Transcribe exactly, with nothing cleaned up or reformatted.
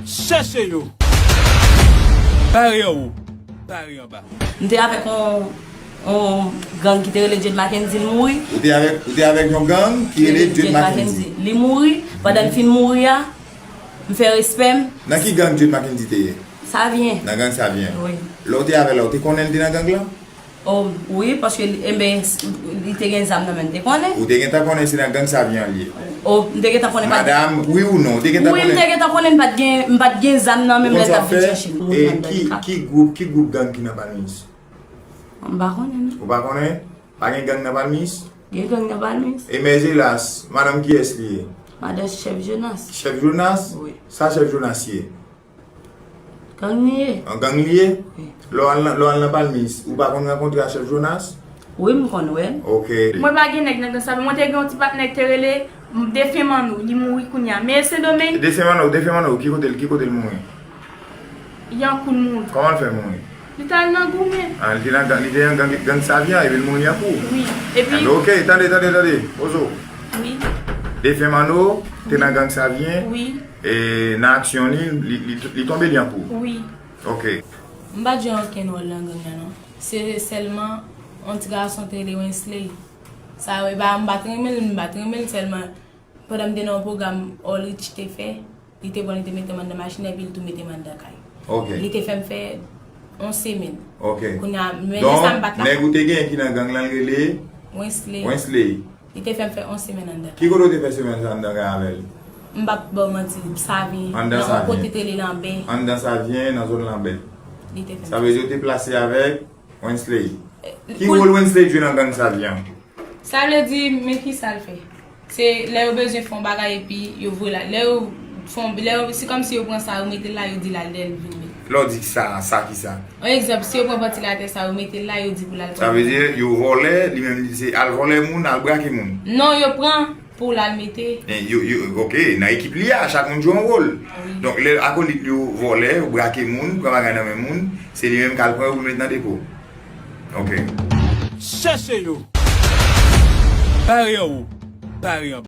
Chèche yo. Bare anwo, bare anba. M te avèk yon, yon gang ki te rele Jade Mackenzie, l mouri. Ou te avèk, ou te avèk yon gang ki rele Jade Mackenzie. Li mouri. Pandan l fin mouri a, m fè respè m. Nan ki gang Jade Mackenzie te ye? Savyen. Nan gang Savyen. Wi. Lè w te avè l la, ou te konnen l te nan gang lan? Oh, wi, paske li, enben, li te gen zam nan men, m te konnen. Ou te gentan konnen se nan gang Savyen an li ye? Oh, m te gentan konnen pa. Madanm, wi ou non, ou te gentan Wi, m konnen? te gentan konnen m pa t gen, m pa t gen zam nan men m lè l t ap vin chèche m. E ki, ki gwoup, ki gwoup gang ki nan Palmis? M pa konnen, non. Ou pa konnen? Pa gen gang nan Palmis? Gen gang nan Palmis. E Mèzelas, madanm kiyès li ye? Madanm Chèf Jonas. Chèf Jonas? Wi. Sa Chèf Jonas ye? Gang li ye. An gang li ye? Wi. Lè w al nan, lè w al nan Palmis, ou pa konn rankontre a Chèf Jonas? Wi, m konn wè l. Ok. Mwen pa gen nèg nan gang sa, men mwen te gen yon ti patnè ki te rele Defen Manno, li mouri kounye a. Men Sendomeng. Defen Manno, Defen Manno, ki kote l, ki kote l mouri? Yankou l mouri. Kòman l fè mouri? Li t al nan goumen. Ah, li te nan gang, li te nan gang, gang Savyen, epi l mouri Yankou? Wi. Epi. Enben, ok, tande, tande, tande. Ozo. Wi. Defen Manno te nan gang Savyen. Wi. E nan aksyon li, li, li, li tonbe li Yankou. Wi. Ok. M pa t jwe okenn wòl nan gang nan, non. Se sèlman yon ti gason te rele Wensley. Sa, e pa, m pa t renmen l, m pa t renmen l, sèlman pandan m te nan yon pwogram All Rich te fè, li te pran, li te mete m anndan machin, epi l tou mete m anndan kay. Ok. Li te fè m fè yon semèn. Ok. Kounye a, men lè sa m pa t la. Nèg ou te gen ki nan gang lan, l rele Wensley. Wensley. Li te fè m fè yon semèn anndan. Ki kote w te fè semèn sa anndan kay avè l? M p ap ba w manti, Savyen. Anndan Nan yon Savyen. Kote te rele Lanbè. Anndan Savyen, nan zòn Lanbè. Li te fè m. Sa vle di w te plase avèk Wensley. Ki wòl Wensley jwe nan gang Savyen? Sa vle di, men ki sa l fè? Se lè yo bezwen fè yon bagay epi yo voye la. Lè yo fè yon, lè yo, se kòmsi yo pran sa, yo mete l la, yo di l al dèyè l vin met. Lè w di sa, sa ki sa? Yon egzanp, si yo pran pati latè sa, yo mete l la, yo di pou l al. Sa vle di, yo vòlè, li menm li se al vòlè moun, al brake moun. Non, yo pran pou l al mete. E yo, yo, ok, nan ekip li a, chak moun jwe yon wòl. Donk, lè akolit li yo vòlè, yo brake moun, pran bagay nan men moun, se li menm k al pran yo pou l met nan depo. Ok. Chèche yo. Bare anwo, bare anba.